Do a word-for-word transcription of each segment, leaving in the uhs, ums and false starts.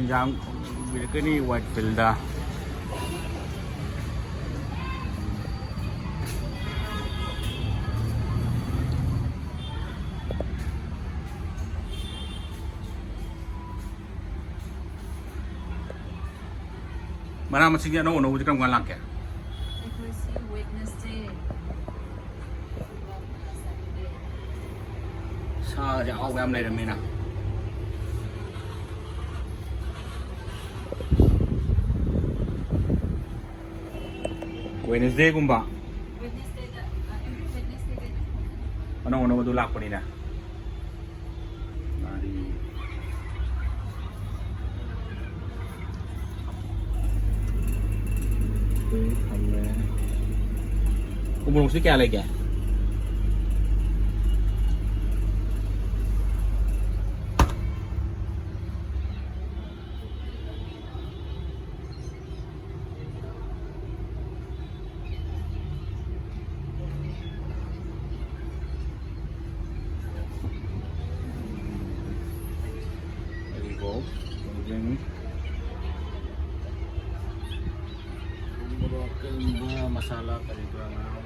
ꯌꯦꯟꯖꯥꯡ ꯄꯤꯔꯛꯀꯅꯤ ꯋꯥꯏꯠ ꯐꯤꯜꯗ꯫ ꯃꯅꯥ ꯃꯁꯤꯡꯒꯤ ꯑꯅꯧ ꯑꯅꯧꯕꯗꯤ ꯀꯔꯝ ꯀꯥꯟ ꯂꯥꯛꯀꯦ? ꯑꯩꯈꯣꯏꯁꯤ ꯋꯦꯠꯅꯁꯗꯦ꯫ ꯁꯥꯁꯦ ꯑꯍꯥꯎꯕ ꯌꯥꯝ ꯂꯩꯔꯝꯃꯦꯅ꯫ ꯋꯦꯅꯁꯗꯦꯒꯨꯝꯕ꯫ ꯋꯦꯠꯅꯁꯗꯦꯗ, ꯑ, every ꯋꯦꯠꯅꯁꯗꯦꯗ ꯑꯗꯨꯝ ꯐꯪꯒꯅꯤ꯫ ꯑꯅꯧ ꯑꯅꯧꯕꯗꯨ ꯂꯥꯛꯄꯅꯤꯅ꯫ ꯉꯥꯔꯤ꯫ ꯑꯗꯩ ꯊꯝꯃꯦ꯫ ꯎꯃꯣꯔꯣꯛꯁꯤ ꯀꯌꯥ ꯂꯩꯒꯦ? ꯑꯔꯤꯕꯣꯛ, ꯊꯣꯏꯗꯤꯡ, ꯊꯨꯝ, ꯃꯣꯔꯣꯛ ꯑꯀꯪꯕ, ꯃꯁꯥꯂꯥ ꯀꯔꯤ ꯀꯔꯥ ꯃꯌꯥꯝ꯫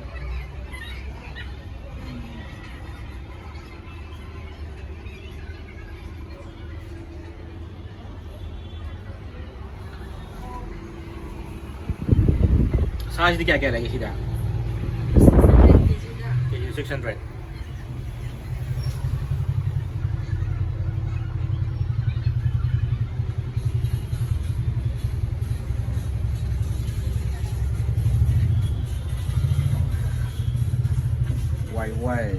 ꯁꯥꯁꯤꯗꯤ ꯀꯌꯥ ꯀꯌꯥ ꯂꯩꯒꯦ ꯁꯤꯗ? ꯁꯤꯛꯁ ꯍꯟꯗ꯭ꯔꯦꯠ ꯀꯦꯖꯤꯗ꯫ ꯀꯦꯖꯤ ꯁꯤꯛꯁ ꯍꯟꯗ꯭ꯔꯦꯠ꯫ ꯋꯥꯏ ꯋꯥꯏ꯫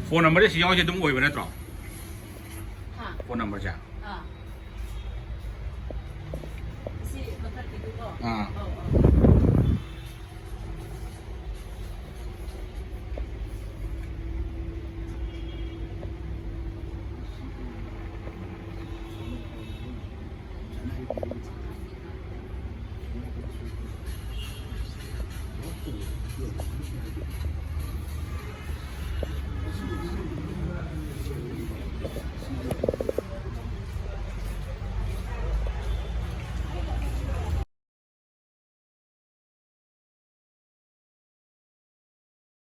ꯐꯣꯟ ꯅꯝꯕꯔꯁꯦ ꯁꯤ ꯌꯥꯎꯔꯤꯁꯦ ꯑꯗꯨꯝ ꯑꯣꯏꯕ ꯅꯠꯇ꯭ꯔꯣ? ꯍꯥ? ꯐꯣꯟ ꯅꯝꯕꯔꯁꯦ? ꯑꯥ꯫ ꯑꯥ꯫